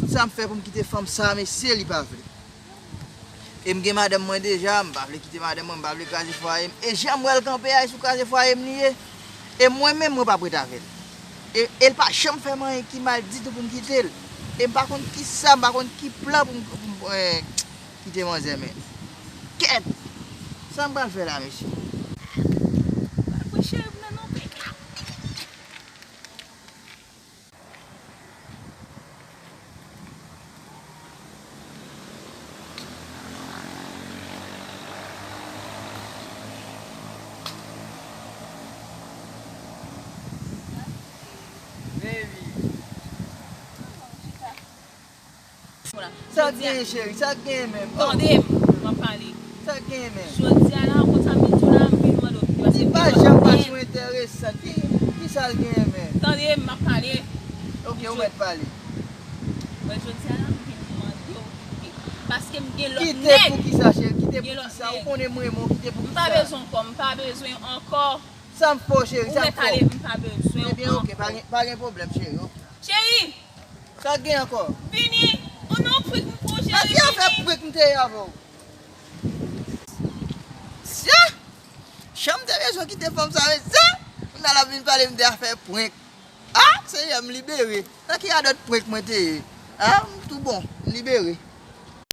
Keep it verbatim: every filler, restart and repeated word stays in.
Sa m fè pou m kite fanm sa, mesye, li pa vle. E m gen madanm mwen deja, m pa vle kite madanm mwen, m pa vle kraze fwaye m. E jan m wè l kanpe a, e sou kraze fwaye m li ye. E mwen menm, mwen p ap ret avè l. E, e l pa janm fè m anyen ki mal ditou pou m kite l. E m pa konn ki sa, m pa konn ki plan pou m, pou m, eh, kite manzè, men. Kèt! Sa m pral fè la, mesye? Pral pran cheve m nan non, pik la. Baby. Sa k genyen, cheri? Sa k genyen menm? Oh. Tande m, m ap pale. Sa k genyen menm? Jodi a la, konn sa m vin di w la, m vin mande w kite, paske m pa janm pa sou enteresan. Ki, ki sa l genyen menm? Tande m, m ap pale. Ok, ou mèt pale. Bon, jodi a la, m vin mande w kite. Paske m gen lòt nèg. Kite pou ki sa, cheri? Kite pou ki sa? Ou konnen m renmen w, kite pou ki sa? M pa bezwen ankò, m pa bezwen ankò. Sa m fè w, cheri? Sa m fè w? Ou mèt ale, m pa bezwen w ankò. Ebyen, ok, pa gen, pa gen pwoblèm, cheri, ok. Cheri! Sa k gen ankò? Vini! Ou nan prik m pou cheri, vini! Nan ki afè prik m te ye avè w? Sya! Jan m te bezwen kite fanm sa, mesye! Kounye a l ap vin pale m de afè prank. Ah, Senyè, m libere. Nan ki radòt prank mwen te ye? Ah, m tou bon, m libere.